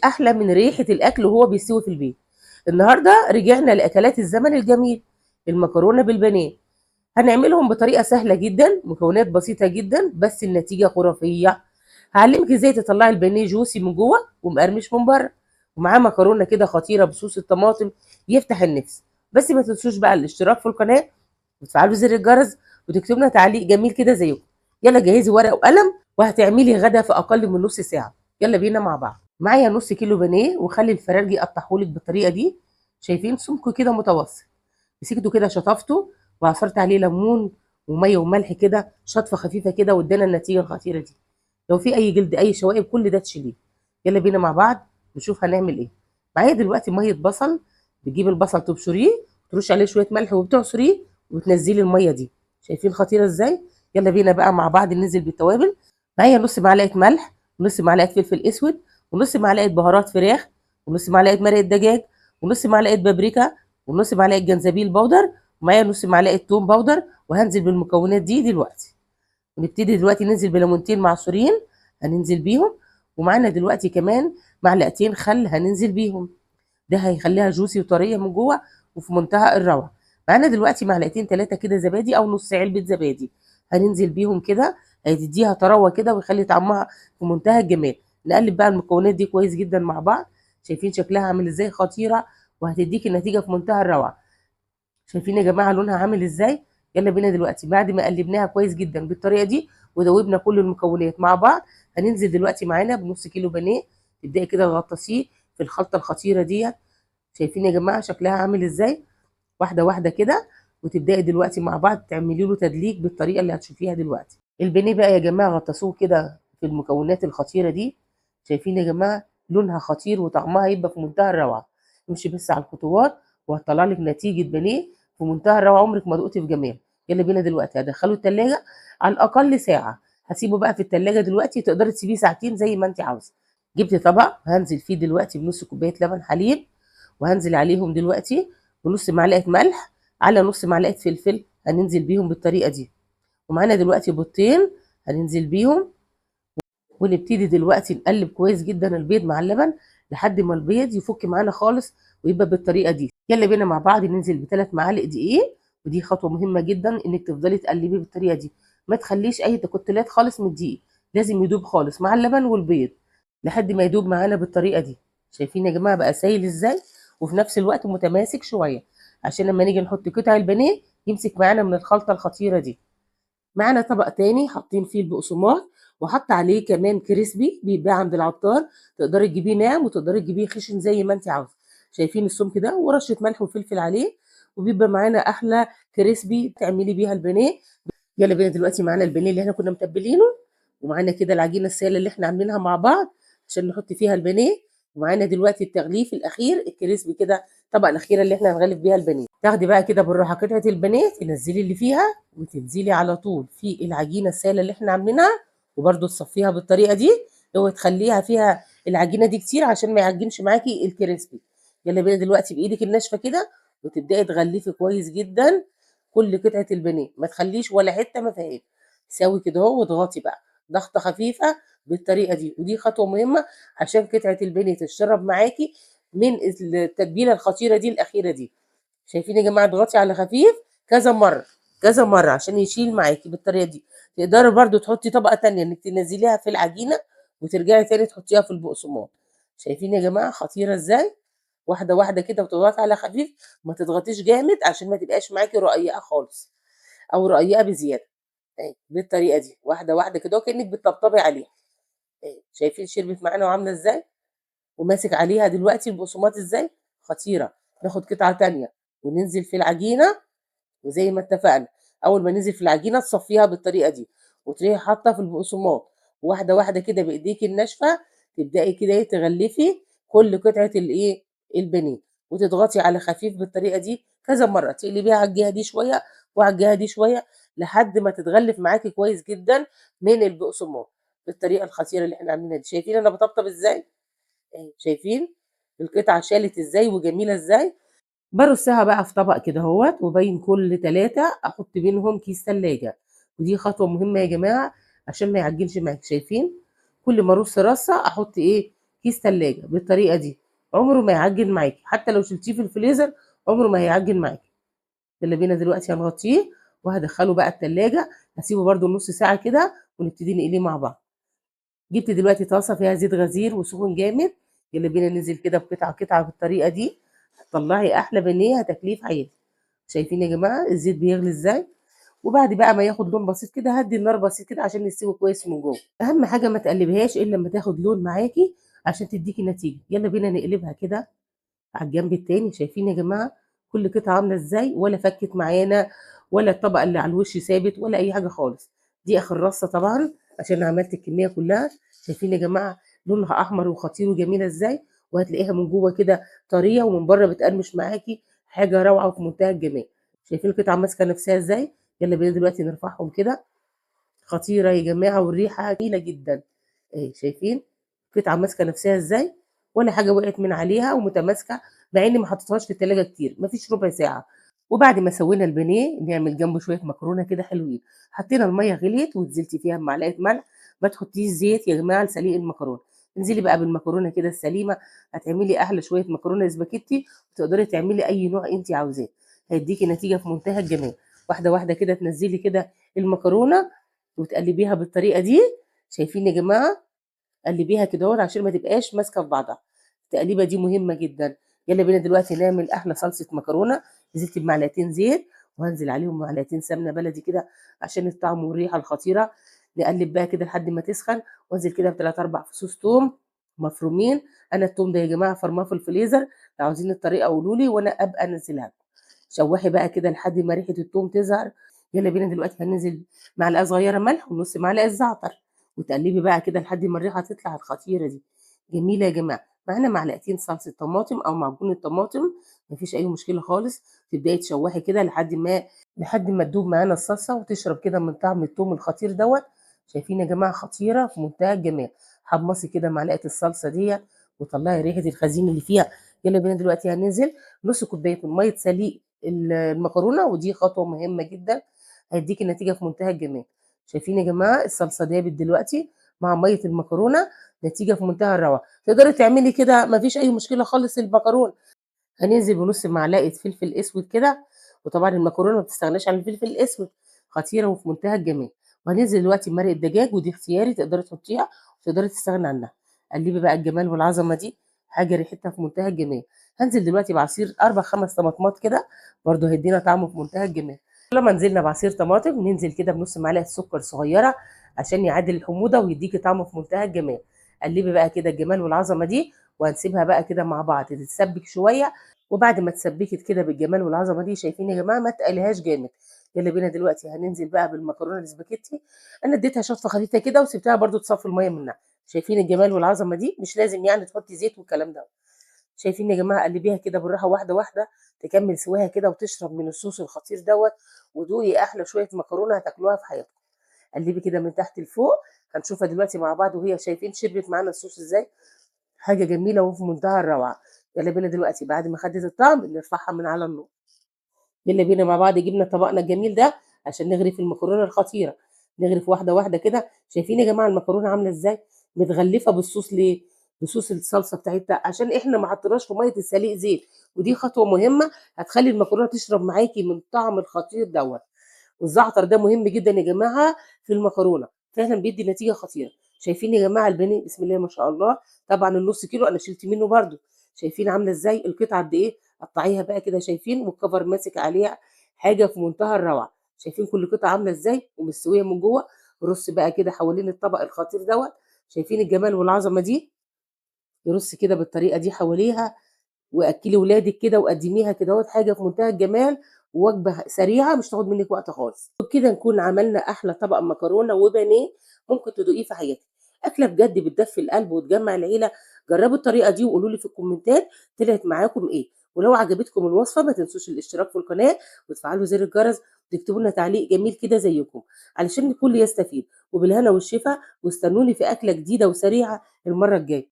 احلى من ريحه الاكل وهو بيستوي في البيت. النهارده رجعنا لاكلات الزمن الجميل، المكرونه بالبانيه. هنعملهم بطريقة سهلة جدا، مكونات بسيطة جدا، بس النتيجة خرافية. هعلمك ازاي تطلعي البانيه juicy من جوه ومقرمش من بره، ومعاه مكرونه كده خطيرة بصوص الطماطم يفتح النفس. بس ما تنسوش بقى الاشتراك في القناة وتفعلوا زر الجرس وتكتبوا لنا تعليق جميل كده زيكم. يلا جهزي ورقة وقلم وهتعملي غدا في اقل من نص ساعة. يلا بينا مع بعض. معايا نص كيلو بانيه، وخلي الفرارجي يقطعهولك بالطريقة دي، شايفين سمكة كده متوسط. مسكته كده شطفته وعصرت عليه ليمون ومية وملح كده، شطفه خفيفة كده، وادانا النتيجة الخطيرة دي. لو في اي جلد اي شوائب كل ده تشيليه. يلا بينا مع بعض نشوف هنعمل ايه. معايا دلوقتي مية بصل، بتجيب البصل تبشريه، ترش عليه شوية ملح وبتعصريه وتنزلي المية دي. شايفين خطيرة ازاي؟ يلا بينا بقى مع بعض ننزل بالتوابل. معايا نص معلقه ملح، ونص معلقه فلفل اسود، ونص معلقه بهارات فراخ، ونص معلقه مرقه دجاج، ونص معلقه بابريكا، ونص معلقه جنزبيل powder، ومعايا نص معلقه توم powder. وهنزل بالمكونات دي دلوقتي. ونبتدي دلوقتي ننزل بليمونتين معصورين هننزل بيهم، ومعانا دلوقتي كمان معلقتين خل هننزل بيهم، ده هيخليها juicy وطريه من جوه وفي منتهى الروعة. معانا دلوقتي معلقتين 3 كده زبادي او نص علبة زبادي هننزل بيهم كده، هتديها طراوه كده ويخلي طعمها في منتهى الجمال. نقلب بقى المكونات دي كويس جدا مع بعض. شايفين شكلها عامل ازاي؟ خطيرة وهتديك النتيجة في منتهى الروعة. شايفين يا جماعة لونها عامل ازاي؟ يلا بينا دلوقتي بعد ما قلبناها كويس جدا بالطريقة دي ودوبنا كل المكونات مع بعض، هننزل دلوقتي معانا بنص كيلو بانيه. تبداي كده تغطسيه في الخلطة الخطيرة ديت. شايفين يا جماعة شكلها عامل ازاي؟ واحدة واحدة كده، وتبداي دلوقتي مع بعض تعملي له تدليك بالطريقة اللي هتشوفيها دلوقتي. البانيه بقى يا جماعة غطسوه كده في المكونات الخطيرة دي. شايفين يا جماعة لونها خطير وطعمها يبقى في منتهى الروعة. امشي بس على الخطوات وهتطلع لك نتيجة بانيه في منتهى الروعة، عمرك ما دقتي في جمال. يلا بينا دلوقتي هدخله التلاجة على الاقل ساعة. هسيبه بقى في التلاجة دلوقتي، تقدري تسيبيه ساعتين زي ما انت عاوزه. جبت طبق هنزل فيه دلوقتي بنص كوباية لبن حليب، وهنزل عليهم دلوقتي بنص معلقه ملح على نص معلقه فلفل، هننزل بيهم بالطريقة دي. ومعانا دلوقتي بيضتين هننزل بيهم، ونبتدي دلوقتي نقلب كويس جدا البيض مع اللبن لحد ما البيض يفك معانا خالص ويبقى بالطريقة دي. يلا بينا مع بعض ننزل بثلاث معالق دقيق، ودي خطوة مهمة جدا انك تفضلي تقلبي بالطريقة دي، ما تخليش اي تكتلات خالص من الدقيق، لازم يدوب خالص مع اللبن والبيض لحد ما يدوب معانا بالطريقة دي. شايفين يا جماعة بقى سايل ازاي، وفي نفس الوقت متماسك شوية عشان لما نيجي نحط قطع البانيه يمسك معانا من الخلطة الخطيرة دي. معانا طبق تاني حاطين فيه البقسماط، وحط عليه كمان crispy بيتباع عند العطار، تقدري تجيبيه ناعم وتقدري تجيبيه خشن زي ما انت عاوزه. شايفين السمك ده، ورشه ملح وفلفل عليه، وبيبقى معانا احلى crispy تعملي بيها البانيه. يلا بينا دلوقتي معانا البانيه اللي احنا كنا متبلينه، ومعانا كده العجينة السائلة اللي احنا عاملينها مع بعض عشان نحط فيها البانيه، ومعانا دلوقتي التغليف الاخير ال crispy كده، الطبقة الاخيرة اللي احنا هنغلف بيها البانيه. تاخدي بقى كده بالراحة قطعه البانيه، تنزلي اللي فيها وتنزلي على طول في العجينة السائلة اللي احنا عاملينها، وبرده تصفيها بالطريقة دي، اوعي تخليها فيها العجينة دي كتير عشان ما يعجنش معاكي ال crispy. يلا بينا دلوقتي بايدك الناشفه كده وتبداي تغلفي كويس جدا كل قطعه البانيه، ما تخليش ولا حتة ما فيهاش. ساوي كده اهو واضغطي بقى ضغطه خفيفة بالطريقة دي، ودي خطوة مهمة عشان قطعه البانيه تتشرب معاكي من التتبيله الخطيرة دي الاخيرة دي. شايفين يا جماعة؟ اضغطي على خفيف كذا مرة كذا مرة عشان يشيل معاكي بالطريقة دي. تقدري برده تحطي طبقه تانية انك تنزليها في العجينة وترجعي تاني تحطيها في البقسماط. شايفين يا جماعة خطيرة ازاي؟ واحدة واحدة كده وتضغطي على خفيف، ما تضغطيش جامد عشان ما تبقاش معاكي رقيقه خالص او رقيقه بزيادة. اهي بالطريقة دي واحدة واحدة كده وكانك بتطبطبي عليها. اهي شايفين شربت معانا وعامله ازاي؟ وماسك عليها دلوقتي البقسماط ازاي؟ خطيرة. ناخد قطعه تانية وننزل في العجينة، وزي ما اتفقنا اول ما ننزل في العجينة تصفيها بالطريقة دي وتروحي حاطه في البقسماط واحدة واحدة كده بايديكي الناشفه، تبداي كده ايه تغلفي كل قطعه الايه البانيه، وتضغطي على خفيف بالطريقة دي كذا مرة، تقلبيها على الجهة دي شوية وعلى الجهة دي شوية لحد ما تتغلف معاكي كويس جدا من البقسماط بالطريقة الخطيرة اللي احنا عاملينها دي. شايفين انا بطبطب ازاي؟ اهي شايفين القطعة شالت ازاي وجميلة ازاي؟ برصها بقى في طبق كده اهوت، وبين كل 3 احط بينهم كيس تلاجة، ودي خطوة مهمة يا جماعة عشان ما يعجنش معاك. شايفين؟ كل ما ارص رصه احط ايه كيس تلاجة بالطريقة دي، عمره ما يعجن معاكي، حتى لو شلتيه في الفريزر عمره ما هيعجن معاكي. يلا بينا دلوقتي هنغطيه وهدخله بقى التلاجة، هسيبه برده نص ساعة كده ونبتدي نقليه مع بعض. جبت دلوقتي طاسه فيها زيت غزير وسخن جامد، يلا بينا ننزل كده بقطعه قطعه بالطريقة دي، هتطلعي احلى بانيه هتاكليه في حياتك. شايفين يا جماعة الزيت بيغلي ازاي؟ وبعد بقى ما ياخد لون بسيط كده هدي النار بسيط كده عشان يستوي كويس من جوه. اهم حاجة ما تقلبهاش الا لما تاخد لون معاكي عشان تديكي نتيجة. يلا بينا نقلبها كده على الجنب التاني. شايفين يا جماعة كل قطعه عامله ازاي؟ ولا فكت معانا ولا الطبقة اللي على الوش ثابت ولا اي حاجة خالص. دي اخر رصه طبعا عشان عملت الكمية كلها. شايفين يا جماعة لونها احمر وخطير وجميلة ازاي؟ وهتلاقيها من جوه كده طرية ومن بره بتقرمش معاكي، حاجة روعه وفي منتهى الجمال. شايفين القطعة ماسكه نفسها ازاي؟ يلا بينا دلوقتي نرفعهم كده. خطيرة يا جماعة والريحه جميلة جدا اهي. شايفين القطعة ماسكه نفسها ازاي؟ ولا حاجة وقعت من عليها ومتماسكه، مع اني ما حطيتهاش في التلاجة كتير، مفيش ربع ساعة. وبعد ما سوينا البانيه نعمل جنبه شوية مكرونه كده حلوين. حطينا المية غليت ونزلتي فيها بمعلقه ملح، ما تحطيش زيت يا جماعة لسليق المكرونه. انزلي بقى بالمكرونه كده السليمة، هتعملي احلى شوية مكرونه سباكيتي، وتقدري تعملي اي نوع انت عاوزاه، هيديكي نتيجة في منتهى الجمال. واحدة واحدة كده تنزلي كده المكرونه وتقلبيها بالطريقة دي. شايفين يا جماعة؟ قلبيها كده اهوت عشان ما تبقاش ماسكه في بعضها، التقليبه دي مهمة جدا. يلا بينا دلوقتي نعمل احلى صلصه مكرونه. نزلت بمعلقتين زيت وهنزل عليهم معلقتين سمنه بلدي كده عشان الطعم والريحه الخطيرة. نقلب بقى كده لحد ما تسخن، وانزل كده بثلاث اربع فصوص توم مفرومين. انا التوم ده يا جماعة فرماه في الفريزر، لو عاوزين الطريقة قولوا لي وانا ابقى انزلها لكم. شوحي بقى كده لحد ما ريحه التوم تظهر. يلا بينا دلوقتي هننزل معلقه صغيرة ملح ونص معلقه زعتر، وتقلبي بقى كده لحد ما الريحة تطلع الخطيرة دي. جميلة يا جماعة. معانا معلقتين صلصه طماطم او معجون الطماطم، مفيش اي مشكلة خالص. تبداي تشوحي كده لحد ما تدوب معانا الصلصه وتشرب كده من طعم التوم الخطير دوت. شايفين يا جماعة؟ خطيرة في منتهى الجمال. حمصي كده معلقه الصلصه ديت وطلعي ريحه الخزين اللي فيها. يلا بينا دلوقتي هننزل نص كوباية من مية سليق المكرونه، ودي خطوة مهمة جدا هيديكي النتيجة في منتهى الجمال. شايفين يا جماعة الصلصه دابت دلوقتي مع مية المكرونه، نتيجة في منتهى الروعة. تقدري تعملي كده مفيش اي مشكلة خالص. المكرونه هننزل بنص معلقه فلفل اسود كده، وطبعا المكرونه ما بتستغناش عن الفلفل الاسود، خطيرة وفي منتهى الجمال. وهننزل دلوقتي بمرق الدجاج، ودي اختياري تقدري تحطيها وتقدري تستغني عنها. قلبي بقى الجمال والعظمة دي، حاجة ريحتها في منتهى الجمال. هنزل دلوقتي بعصير 4-5 طماطمات كده، برده هيدينا طعمه في منتهى الجمال. لما نزلنا بعصير طماطم ننزل كده بنص معلقه سكر صغيرة عشان يعادل الحموضة ويديكي طعمه في منتهى الجمال. قلبي بقى كده الجمال والعظمة دي، وهنسيبها بقى كده مع بعض تتسبك شوية. وبعد ما اتسبكت كده بالجمال والعظمة دي، شايفين يا جماعة ما تقليهاش جامد. يلا بينا دلوقتي هننزل بقى بالمكرونه الاسباجيتي. انا اديتها شطفه خفيفة كده وسبتها برده تصفي المية منها. شايفين الجمال والعظمة دي؟ مش لازم يعني تحطي زيت والكلام ده. شايفين يا جماعة؟ قلبيها كده بالراحة واحدة واحدة، تكمل سواها كده وتشرب من الصوص الخطير دوت، ودوقي احلى شوية مكرونه هتاكلوها في حياتكم. قلبي كده من تحت لفوق، هنشوفها دلوقتي مع بعض وهي شايفين شربت معانا الصوص ازاي، حاجة جميلة وفي منتهى الروعة. يلا بينا دلوقتي بعد ما خدت الطعم نرفعها من على النار. يلا بينا مع بعض جبنا طبقنا الجميل ده عشان نغرف المكرونه الخطيرة. نغرف واحدة واحدة كده. شايفين يا جماعة المكرونه عامله ازاي؟ متغلفه بالصوص ليه؟ بصوص الصلصه بتاعتها، عشان احنا ما حطيناش في مية السليق زيت، ودي خطوة مهمة هتخلي المكرونه تشرب معاكي من طعم الخطير دوت. والزعتر ده مهم جدا يا جماعة في المكرونه، فعلا بيدي نتيجة خطيرة. شايفين يا جماعة البانيه؟ بسم الله ما شاء الله. طبعا النص كيلو انا شلت منه برده. شايفين عامله ازاي القطعة قد ايه؟ قطعيها بقى كده شايفين، والكفر ماسك عليها، حاجة في منتهى الروعة. شايفين كل قطعه عامله ازاي ومستويه من جوه. رص بقى كده حوالين الطبق الخطير دوت. شايفين الجمال والعظمة دي؟ يرص كده بالطريقة دي حواليها، واكلي ولادك كده وقدميها كده اهوت، حاجة في منتهى الجمال، ووجبه سريعة مش تاخد منك وقت خالص. وبكده نكون عملنا احلى طبق مكرونه وبانيه ممكن تدوقيه في حياتك. اكله بجد بتدفي القلب وتجمع العيلة. جربوا الطريقة دي وقولوا لي في الكومنتات طلعت معاكم ايه. ولو عجبتكم الوصفة ما تنسوش الاشتراك في القناة وتفعلوا زر الجرس وتكتبوا لنا تعليق جميل كده زيكم علشان الكل يستفيد. وبالهنا والشفا، واستنوني في اكله جديدة وسريعة المرة الجاية.